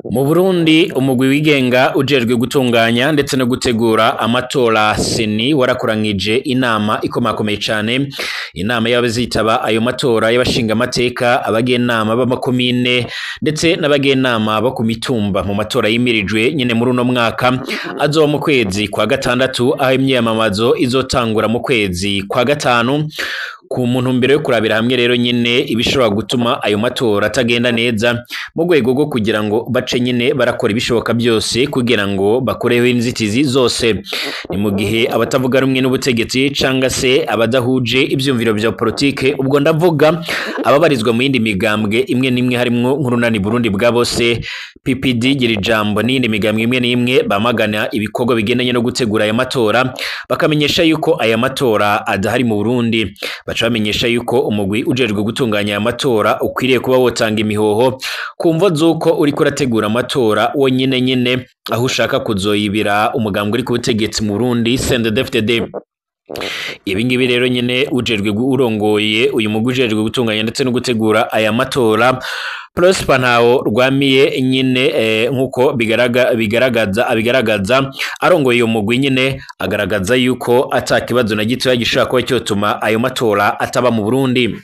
Mu Burundi, umugwi wigenga ujejwe gutunganya ndetse no gutegura amatora CENI warakoranyije inama ikomakomeye cane, inama y'abazitaba ayo matora y'abashingamateka, abagenama b'amakomine ndetse n'abagenama bo ku mitumba mu matora yimirijwe nyene muri uno mwaka azoba mu kwezi kwa gatandatu, aho imyiyamamazo izotangura mu kwezi kwa gatanu. Ku muntu mbere yo kurabira hamwe rero nyene ibishobora gutuma ayo matora atagenda neza, mu rwego rwo kugira ngo bace nyene barakora ibishoboka byose kugira ngo bakureho inzitizi zose. Ni mu gihe abatavuga rumwe n'ubutegetsi canga se abadahuje ivyumviro vya politike, ubwo ndavuga ababarizwa mu yindi migambwe imwe n'imwe harimwo nk'urunani Burundi bwa bose, PPD gira ijambo n'iyindi migambwe imwe n'imwe, bamagana ibikorwa bigendanye no gutegura aya matora, bakamenyesha yuko aya matora adahari mu Burundi. Baca bamenyesha yuko umugwi ujejwe gutunganya aya matora ukwiriye kuba wotanga imihoho ku mvo z'uko uriko urategura amatora wonyene nyene, aho ushaka kuzoyibira umugambwe uri ku butegetsi mu Burundi CNDD-FDD. Ibi ngibi rero nyene ujejwe urongoye uyu mugwi ujejwe gutunganya ndetse no gutegura aya matora Prosper Ntawo Rwamiye nyine, nkuko bigaragaza abigaragaza arongoye uyu mugwi nyine, agaragaza yuko ata kibazo na gitoya gishobora kuba cyotuma ayo matora ataba mu Burundi.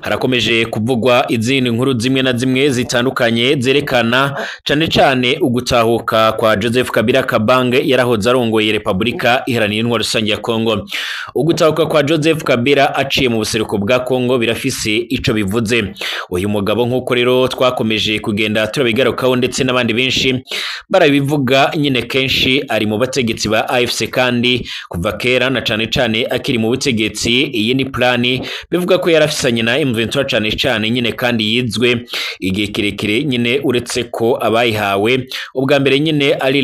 Harakomeje kuvugwa izindi nkuru zimwe na zimwe zitandukanye zerekana cane cane ugutahuka kwa Joseph Kabila Kabange yarahoze arongoye Repubulika Iharanira Intwaro Rusange ya Kongo. Ugutahuka kwa Joseph Kabila aciye mu buseruko bwa Kongo birafise ico bivuze. Uyu mugabo, nkuko rero twakomeje kugenda turabigarukaho ndetse n'abandi benshi barabivuga nyine kenshi, ari mu bategetsi ba AFC kandi kuva kera na cane cane akiri mu butegetsi. Iyi ni plani bivuga ko yarafisanye na M23 cane cane nyine, kandi yizwe igihe kirekire nyine, uretse ko abayihawe ubwa mbere nyine ari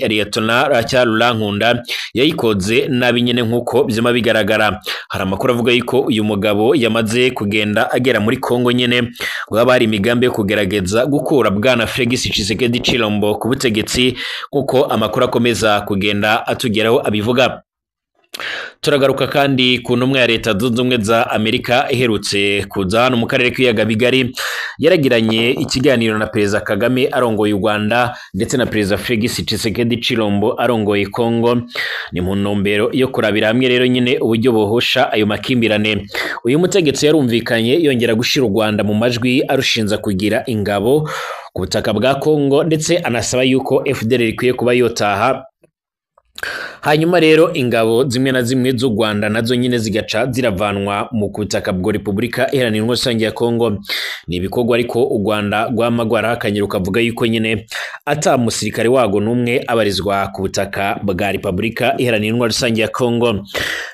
Lieutenant Racyarurankunda yayikoze nabi nyine, nkuko vyama bigaragara. Hari amakuru avuga yuko uyu mugabo yamaze kugenda agera muri Kongo nyine, ngo haba hari imigambi yo kugerageza gukura bwana Felix Tshisekedi Tshilombo ku butegetsi, nkuko amakuru akomeza kugenda atugeraho abivuga. Turagaruka kandi ku ntumwa ya Leta Zunze Ubumwe za Amerika iherutse kuza hano mu karere k'ibiyaga bigari, yaragiranye ikiganiro na Perezida Kagame arongoye u Rwanda ndetse na Perezida Felix Tshisekedi Tshilombo arongoye Kongo. Ni mu ntumbero yo kurabira hamwe rero nyine uburyo bohosha ayo makimbirane. Uyu mutegetsi yarumvikanye yongera gushira u Rwanda mu majwi, arushinza kugira ingabo ku butaka bwa Kongo, ndetse anasaba yuko FDLR ikwiye kuba yotaha. Hanyuma rero ingabo zimwe na zimwe z'u Rwanda nazo nyine zigaca ziravanwa mu butaka bwa Repubulika Iharanira Intwaro Rusange ya Kongo. Ni ibikorwa ariko u Rwanda rwama rwarahakanye, rukavuga yuko nyine ata musirikare wago n'umwe abarizwa ku butaka bwa Repubulika Iharanira Intwaro Rusange ya Kongo.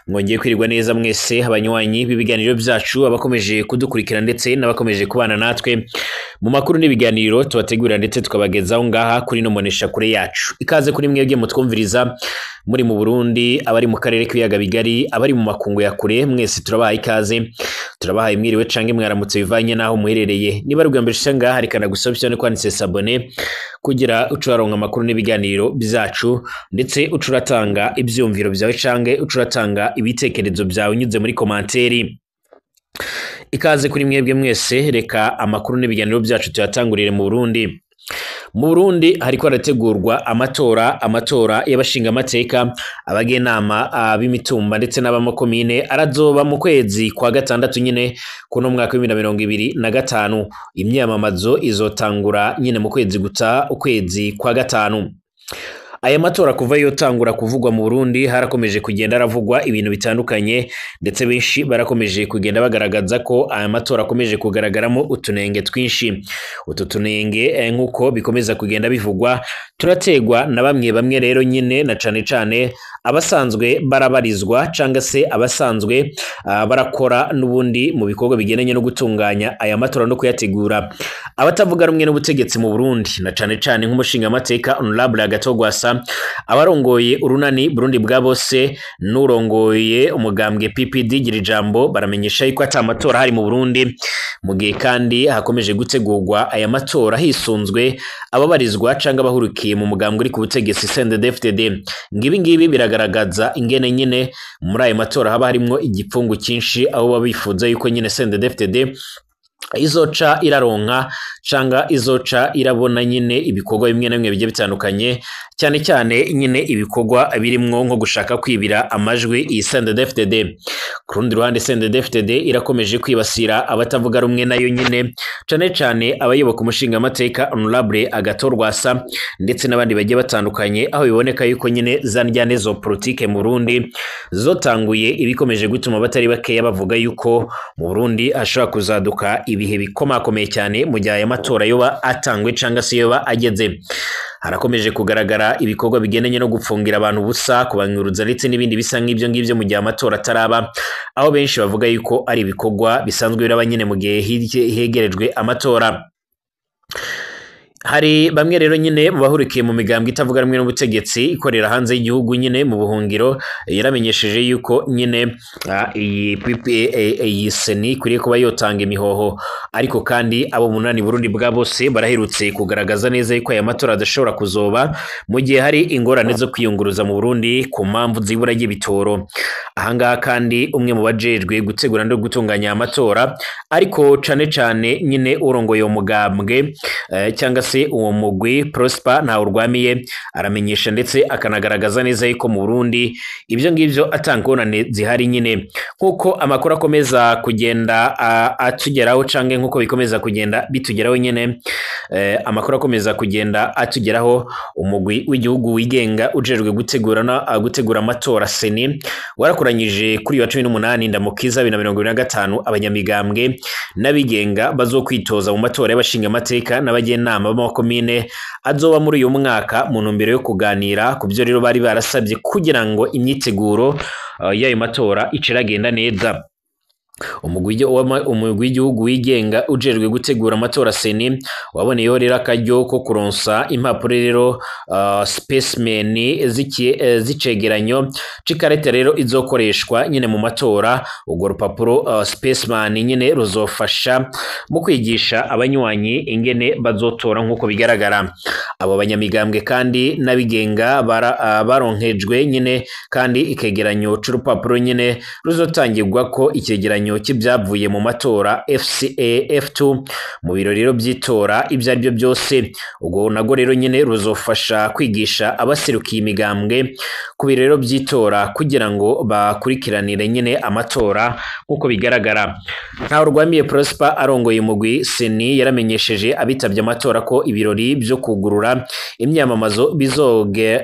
Mwongeye kwirirwa neza mwese abanywanyi b'ibiganiro byacu, abakomeje kudukurikira ndetse n'abakomeje kubana natwe mu makuru n'ibiganiro tubategurira ndetse tukabagezaho ngaha kuri no monesha kure yacu. Ikaze kuri mwebwe mutwumviriza muri mu Burundi, abari mu karere k'ibiyaga bigari, abari mu makungu ya kure, mwese turabahaye ikaze, turabahaye mwiriwe canke mwaramutse bivanye naho muherereye. Niba ari ubwa mbere ushitse ngaha, reka ndagusaba no kwanditse s'abonner kugira uce uraronka amakuru n'ibiganiro byacu, ndetse uce uratanga ivyumviro vyawe canke uce uratanga ibitekerezo vyawe unyuze muri commentaire. Ikaze kuri mwebwe mwese, reka amakuru n'ibiganiro byacu tuyatangurire mu Burundi. Mu Burundi hariko harategurwa amatora y'abashingamateka, abagenama b'imitumba ndetse n'abamakomine, arazoba mu kwezi kwa gatandatu nyine kuno mwaka w'ibihumbi na mirongo ibiri na gatanu. Imyamamazo izotangura nyine mu kwezi guta ukwezi kwa gatanu. Aya matora kuva yotangura kuvugwa mu Burundi, harakomeje kugenda haravugwa ibintu bitandukanye, ndetse benshi barakomeje kugenda bagaragaza ko aya matora akomeje kugaragaramo utunenge twinshi. Utu tunenge, nk'uko bikomeza kugenda bivugwa, turategwa na bamwe bamwe rero nyine, na cane cane abasanzwe barabarizwa canga se abasanzwe barakora n'ubundi mu bikorwa bigendanye no gutunganya aya matora no kuyategura. Abatavuga rumwe n'ubutegetsi mu Burundi, na cane cane nk'umushingamateka Honorable Agathon Rwasa, abarongoye urunani Burundi bwa bose n'urongoye umugambwe PPD gira ijambo, baramenyesha yuko ata matora hari mu Burundi, mu gihe kandi hakomeje gutegurwa aya matora hisunzwe ababarizwa canke abahurukiye mu mugambwe uri ku butegetsi CNDD-FDD. Ngibi ngibi biragaragaza ingene nyine muri ayo matora haba harimwo igipfungu cyinshi, aho baba bifuza yuko nyine CNDD-FDD izoca iraronka canga izoca irabona nyine ibikorwa bimwe na bimwe bigiye bitandukanye, cyane cyane nyine ibikorwa birimwo nko gushaka kwibira amajwi iyi CNDD-FDD. Ku rundi ruhande, CNDD-FDD irakomeje kwibasira abatavuga rumwe nayo nyine, cane cane abayoboka umushinga amateka Honorable Agathon Rwasa ndetse n'abandi bagiye batandukanye, aho biboneka yuko nyine za njyane zo politike mu Burundi zotanguye, ibikomeje gutuma batari bakeya bavuga yuko mu Burundi hashobora kuzaduka ibihe bikomakomeye cyane mu gihe aya matora yoba atangwe canga se yoba ageze. Harakomeje kugaragara ibikorwa bigendanye no gupfungira abantu ubusa, kubanyuruza ndetse n'ibindi bisa nk'ibyo ngibyo mu gihe amatora ataraba, aho benshi bavuga yuko ari ibikorwa bisanzwe biraba nyine mu gihe hegerejwe amatora. Hari bamwe rero nyine mu bahurikiye mu migambwe itavuga rumwe n'ubutegetsi ikorera hanze y'igihugu nyine mu buhungiro, yaramenyesheje yuko nyine iyi iyi CENI ikwiriye kuba yotanga imihoho. Ariko kandi abo munani Burundi bwa bose baraherutse kugaragaza neza yuko aya matora adashobora kuzoba mu gihe hari ingorane zo kwiyunguruza mu Burundi ku mpamvu z'ibura ry'ibitoro. Ahangaha kandi umwe mu bajejwe gutegura no gutunganya amatora, ariko cane cane nyine urongoye umugambwe cyangwa se uwo mugwi, Prosper Ntawurwamiye, aramenyesha ndetse akanagaragaza neza yuko mu Burundi ibyo ngibyo atangorane zihari nyine, nkuko amakuru akomeza kugenda atugeraho canke nkuko bikomeza kugenda bitugeraho nyine, amakuru akomeza kugenda atugeraho. Umugwi w'igihugu wigenga ujejwe gutegura na gutegura amatora CENI warakoranyije kuri wa 18 Ndamukiza 2025 abanyamigambwe n'abigenga bazokwitoza mu matora y'abashinga amateka n'abagenama b'amakomine azoba muri uyu mwaka, mu ntumbero yo kuganira ku byo rero bari barasabye kugira ngo imyiteguro y'ayo matora iciragenda neza. Umugwi w'igihugu wigenga ujejwe gutegura amatora CENI waboneyeho rero akaryo ko kuronsa impapuro rero specimen z'icegeranyo c'ikarita rero izokoreshwa nyine mu matora. Urwo rupapuro specimen nyine ruzofasha mu kwigisha abanywanyi ingene bazotora nk'uko bigaragara. Abo banyamigambwe kandi n'abigenga baronkejwe nyine kandi ikegeranyo c'urupapuro nyine ruzotangirwa ko icegeranyo cy'ibyavuye mu matora FCA F2 mu biro rero by'itora ibyo ari byo byose. Ubwo nago rero nyine ruzofasha kwigisha abaserukiye imigambwe ku biro rero by'itora kugira ngo bakurikiranire nyine amatora nk'uko bigaragara. Ntawurwamiye Prosper arongoye umugwi CENI yaramenyesheje abitabye amatora ko ibirori byo kugurura imyamamazo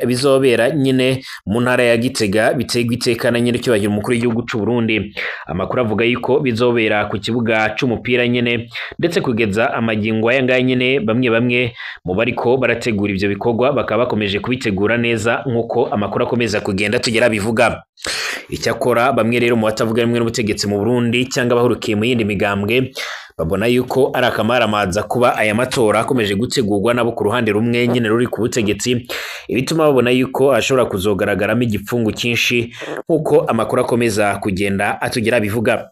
bizobera nyine mu ntara ya Gitega biterwa iteka na nyine cyubahiro umukuru w'igihugu c'u Burundi. Amakuru avuga yuko bizobera ku kibuga c'umupira nyene, ndetse kugeza amagingo aya ngaya nyene bamwe bamwe mu bariko barategura ivyo bikorwa bakaba bakomeje kubitegura neza nk'uko amakuru akomeza kugenda tugera bivuga. Icyakora bamwe rero mu batavuga rumwe n'ubutegetsi mu Burundi cyangwa abahurukiye mu yindi migambwe babona yuko ari akamaramaza kuba aya matora akomeje gutegurwa nabo ku ruhande rumwe nyine ruri ku butegetsi, ibituma babona yuko ashobora kuzogaragaramo igipfungu cyinshi nk'uko amakuru akomeza kugenda atugera bivuga.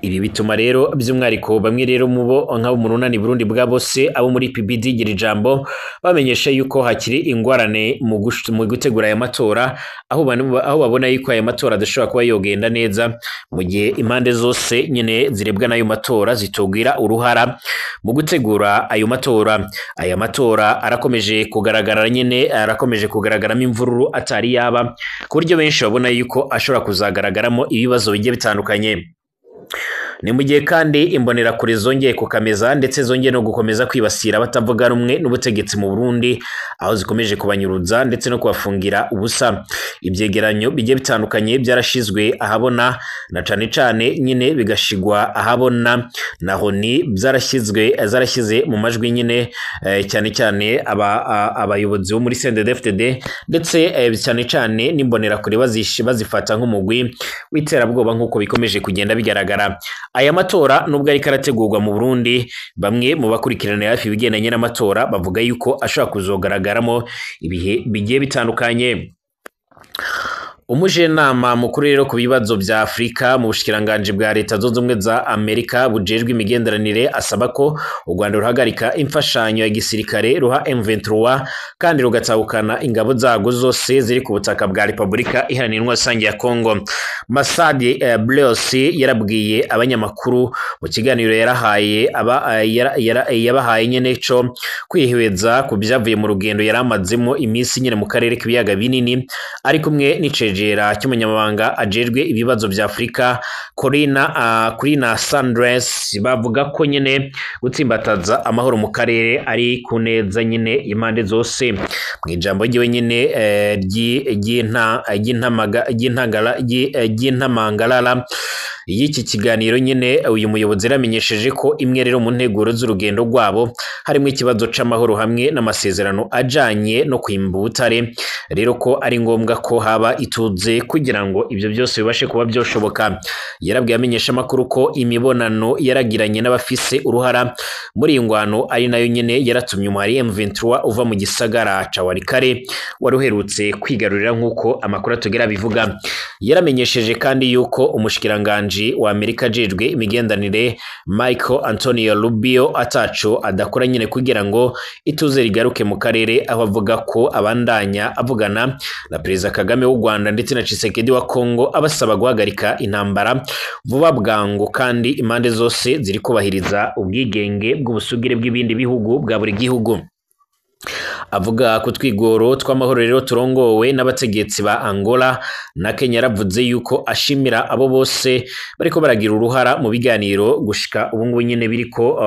Ibi bituma rero by'umwihariko bamwe rero mubo nk'abo mu runani Burundi bwa bose abo muri PBD gira ijambo bamenyesha yuko hakiri ingorane mu gutegura aya matora, aho babona yuko aya matora adashobora kuba yogenda neza mu gihe impande zose nyine zirebwa n'ayo matora zitogwira uruhara mu gutegura ayo matora. Aya matora arakomeje kugaragara nyine, arakomeje kugaragaramo imvururu atari yaba, ku buryo benshi babona yuko ashobora kuzagaragaramo ibibazo bigiye bitandukanye. Ni mu gihe kandi imbonerakure zongeye kukameza ndetse zongeye no gukomeza kwibasira abatavuga rumwe n'ubutegetsi mu Burundi, aho zikomeje kubanyuruza ndetse no kubafungira ubusa. Ibyegeranyo bigiye bitandukanye byarashizwe ahabona na cane cane nyine bigashigwa ahabona na Honi, zarashyize mu majwi nyine cyane cyane abayobozi bo muri CNDD-FDD ndetse cyane cyane n'imbonerakure bazifata nk'umugwi w'iterabwoba nk'uko bikomeje kugenda bigaragara. Aya matora nubwo ariko arategurwa mu Burundi, bamwe mu bakurikiranira hafi ibigendanye n'amatora bavuga yuko ashobora kuzogaragaramo ibihe bigiye bitandukanye. Umujenama mukuru rero ku bibazo vya Afrika mu bushikiranganji bwa Leta Zunze Ubumwe za Amerika bujejwe imigenderanire asaba ko u Rwanda ruhagarika imfashanyo ya gisirikare ruha M23 kandi rugatahukana ingabo zarwo zose ziri ku butaka bwa Repubulika Iharanira Intwaro Rusange ya Kongo. Masadi Bleos yarabwiye abanyamakuru mu kiganiro yarahaye aba yabahaye nyene co kwihweza ku byavuye mu rugendo yaramazemo iminsi nyene mu karere k'ibiyaga binini, ari kumwe n'icegera cy'umunyamabanga ajejwe ibibazo vya Afrika Corina Sanders. Bavuga ko nyene gutsimbataza amahoro mu karere ari kuneza nyine impande zose. Mu ijambo ryiwe nyine ry'intamangarara y'iki kiganiro nyine, uyu muyobozi yaramenyesheje ko imwe rero mu nteguro z'urugendo rwabo harimo ikibazo c'amahoro hamwe n'amasezerano ajanye no kwimba ubutare, rero ko ari ngombwa ko haba ituze kugira ngo ibyo byose bibashe kuba byoshoboka. Yarabwiye amenyesha amakuru ko imibonano yaragiranye n'abafise uruhara muri iyi ngwano ari nayo nyine yaratumye umuhari M23 uva mu gisagara ca Walikale wari uherutse kwigarurira, nk'uko amakuru atugera bivuga. Yaramenyesheje kandi yuko umushikiranganje wa Amerika ajejwe imigenderanire Michael Antonio Rubio ataco adakora nyine kugira ngo ituze rigaruke mu karere, aho avuga ko abandanya avugana na Perezida Kagame w'u Rwanda ndetse na Tshisekedi wa Kongo abasaba guhagarika intambara vuba bwangu, kandi impande zose ziri kubahiriza ubwigenge bw'ubusugire bw'ibindi bihugu bwa buri gihugu. Avuga ku twigoro tw'amahoro rero turongowe n'abategetsi ba Angola na Kenya, yaravuze yuko ashimira abo bose bariko baragira uruhara mu biganiro gushika ubu ngubu nyine biriko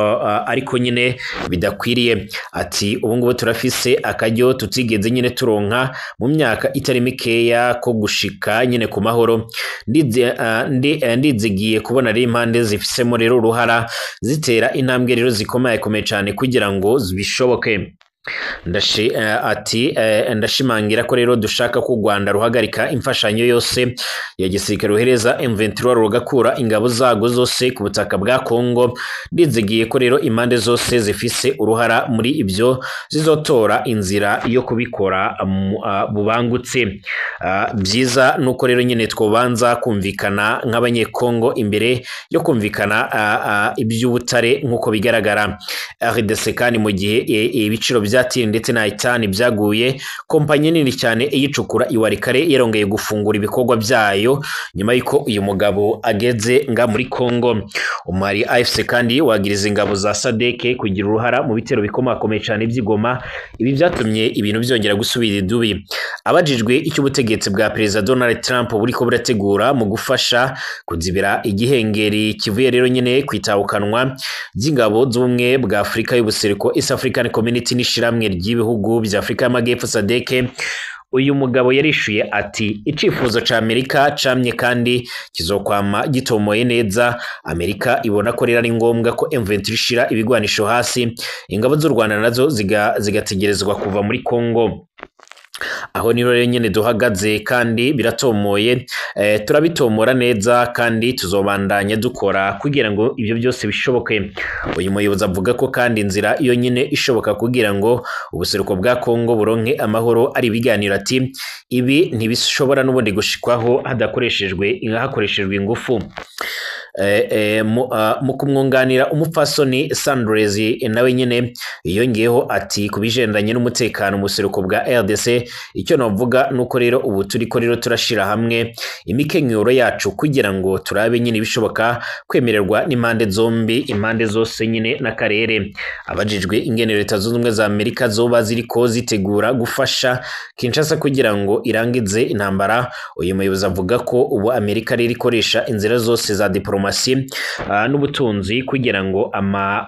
ariko nyine bidakwiriye. Ati ubu ngubu turafise akaryo tutigeze nyine turonka mu myaka itari mikeya ko gushika nyine ku mahoro. Ndizigiye kubona rero impande zifisemo rero uruhara zitera intambwe rero zikomeye komeye cyane kugira ngo bishoboke. Ati ndashimangira ko rero dushaka ko u Rwanda ruhagarika imfashanyo yose ya gisirikare ruhereza M23, rugakura ingabo zago zose ku butaka bwa Kongo. Ndizigiye ko rero impande zose zifise uruhara muri ibyo zizotora inzira yo kubikora bubangutse. Byiza nuko rero nyine twobanza kumvikana nk'abanyekongo imbere yo kumvikana iby'ubutare nk'uko bigaragara. RDC kandi mu gihe ibiciro bya tiri ndetse na itani byaguye, kompanyi nini cyane iyicukura iwarikare yarongeye gufungura ibikorwa byayo nyuma y'uko uyu mugabo ageze nga muri Kongo. Umwari AFC kandi wagiriza ingabo za SADC kugira uruhara mu bitero bikomakomeye cyane by'igoma. Ibi byatumye ibintu byongera gusubira idubi. Abajijwe icyo ubutegetsi bwa Perezida Donald Trump buriko burategura mu gufasha kuzibira igihengeri kivuye rero nyine kwitahukanwa ry'ingabo z'ubumwe bwa Afrika y'ubuseruko East African Community n'ishiramwe ry'ibihugu bya Afrika y'Amajyepfo SADC, uyu mugabo yarishuye ati icifuzo ca Amerika camye kandi kizokwama gitomoye neza. Amerika ibona ko rero ari ngombwa ko M23 ishira ibigwanisho hasi, ingabo z'u Rwanda nazo zigategerezwa kuva muri Kongo. Aho ni rero nyene duhagaze kandi biratomoye, turabitomora neza kandi tuzobandanya dukora kugira ngo ibyo byose bishoboke. Uyu muyobozi avuga ko kandi inzira iyo nyine ishoboka kugira ngo ubuseruko bwa Kongo buronke amahoro ari ibiganiro. Ati ibi ntibishobora n'ubundi gushikwaho hadakoreshejwe hakoreshejwe ingufu. Mu kumwunganira umupfasoni Sanders nawe nyine yongeyeho ati kubigendanye n'umutekano mu buseruko bwa RDC, icyo navuga nuko rero ubu turiko rero turashira hamwe imikenyero yacu kugira ngo turabe nyine ibishoboka kwemererwa n'impande zombi, impande zose nyine n'akarere. Abajijwe ingene Leta Zunze Ubumwe za Amerika zoba ziriko zitegura gufasha Kinshasa kugira ngo irangize intambara, uyu muyobozi avuga ko ubu Amerika rero ikoresha inzira zose za diplomasi n'ubutunzi kugira ngo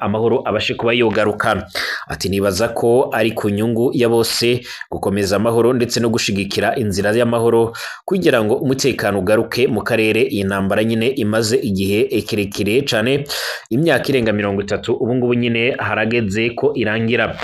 amahoro abashe kuba yogaruka. Ati nibaza ko ari ku nyungu ya bose gukomeza amahoro ndetse no gushigikira inzira y'amahoro kugira ngo umutekano ugaruke mu karere. Iyi ntambara nyine imaze igihe kirekire cyane, imyaka irenga 30, ubu ngubu nyine harageze ko irangira.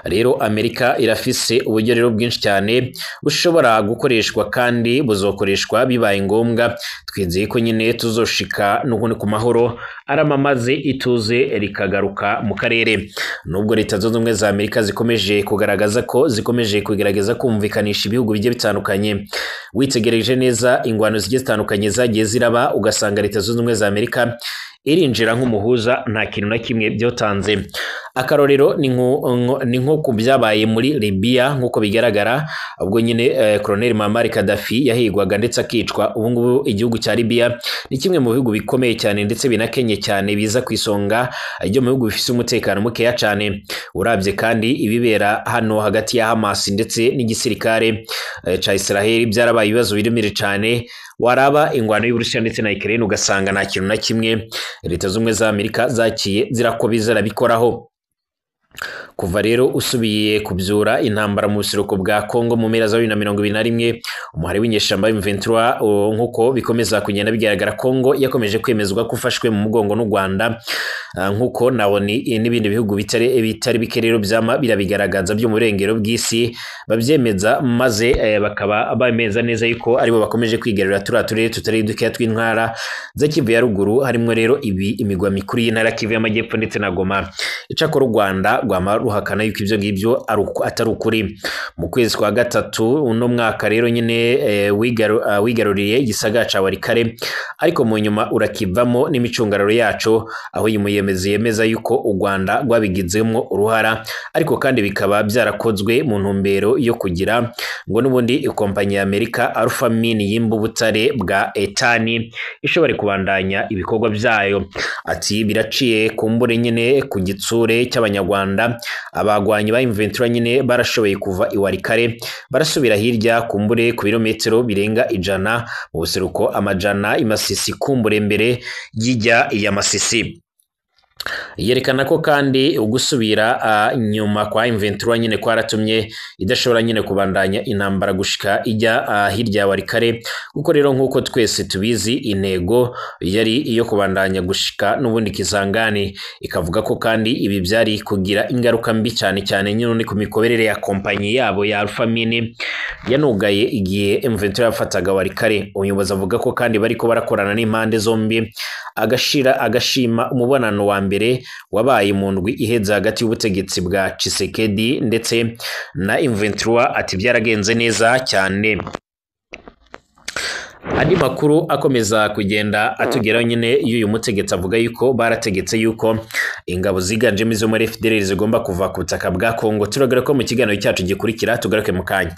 Rero Amerika irafise uburyo rero bwinshi cyane bushobora gukoreshwa kandi buzokoreshwa bibaye ngombwa. Twizeye ko nyine tuzoshika n'ubundi ku mahoro aramamaze, ituze rikagaruka mu karere. Nubwo Leta Zunze Ubumwe za Amerika zikomeje kugaragaza ko zikomeje kugerageza kumvikanisha ibihugu bigiye bitandukanye, witegereje neza ingwano zigiye zitandukanye zagiye ziraba, ugasanga Leta Zunze Ubumwe za Amerika irinjira nk'umuhuza, nta kintu na kimwe byotanze. Akarorero ni nko ku byabaye muri Libya, nk'uko bigaragara ubwo nyine Colonel Muammar Gaddafi yahigwaga ndetse akicwa. Ubu ngubu igihugu cya Libya ni kimwe mu bihugu bikomeye cyane ndetse binakenye cyane, biza ku isonga ryo mu bihugu bifite umutekano mukeya cyane. Urabye kandi ibibera hano hagati ya Hamas ndetse n'igisirikare ca Israel, byarabaye ibibazo biremere cyane. Waraba ingwano y'Uburusiya ndetse na Ukraine, ugasanga nta kintu na kimwe Leta Zunze za Amerika zakiye zirakobiza zirabikoraho. Kuva rero usubiye kubyura intambara mu buseruko bwa Kongo mu mpera za 2021, umuhari w'inyeshyamba M23, nk'uko bikomeza kugenda bigaragara, Kongo yakomeje kwemezwa ko ufashwe mu mugongo n'u Rwanda, nk'uko naboni n'ibindi bihugu bitari bike rero byama birabigaragaza byo mu burengero bw'isi babyemeza, maze bakaba bemeza neza yuko aribo bakomeje kwigarurira turiya turere tutari dukeya tw'intara za Kivu ya ruguru, harimo rero ibi imigwa mikuru y'intara Kivu y'Amajyepfo ndetse na Goma. Icakora u Rwanda rwama ruhakana yuko ibyo ngibyo atari ukuri. Mu kwezi kwa gatatu uno mwaka rero nyine wigaruriye igisagara ca Walikale, ariko mu nyuma urakivamo n'imicungararo yaco, aho uyu muyemezi yemeza yuko u Rwanda rwabigizemo uruhara, ariko kandi bikaba byarakozwe mu ntumbero yo kugira ngo n'ubundi ikompanyi ya Amerika Alpha Mine yimba ubutare bwa etani ishobore kubandanya ibikorwa byayo. Ati biraciye kumbure nyine ku gitsure cy'Abanyarwanda, abagwanyi ba M23 nyine barashoboye kuva i Walikale barasubira hirya kumbure ku birometero birenga 100 mu buseruko, amajana i Masisi, kumbure mbere y'ijya iya Masisi. Yerekana ko kandi ugusubira nyuma kwa M23 nyine kwaratumye idashobora nyine kubandanya intambara gushika ijya hirya ya Walikale, kuko rero nk'uko twese tubizi intego yari iyo kubandanya gushika n'ubundi Kisangani. Ikavuga ko kandi ibi byari kugira ingaruka mbi cyane cyane nyine ku mikoberere ya kompanyi yabo ya Alpha Mine yanugaye igihe M23 yafataga Walikale. Umuyobozi avuga ko kandi bariko barakorana n'impande zombi, agashima umubonano wa mbere wabaye mu ndwi iheze hagati y'ubutegetsi bwa Tshisekedi ndetse na M23, ati byaragenze neza cyane. Andi makuru akomeza kugenda atugeraho nyine y'uyu mutegetsi avuga yuko barategetse yuko ingabo ziganjemo izo muri FDLR zigomba kuva ku butaka bwa Kongo. Turagaruka mu kiganiro cyacu gikurikira, tugaruke mu kanya.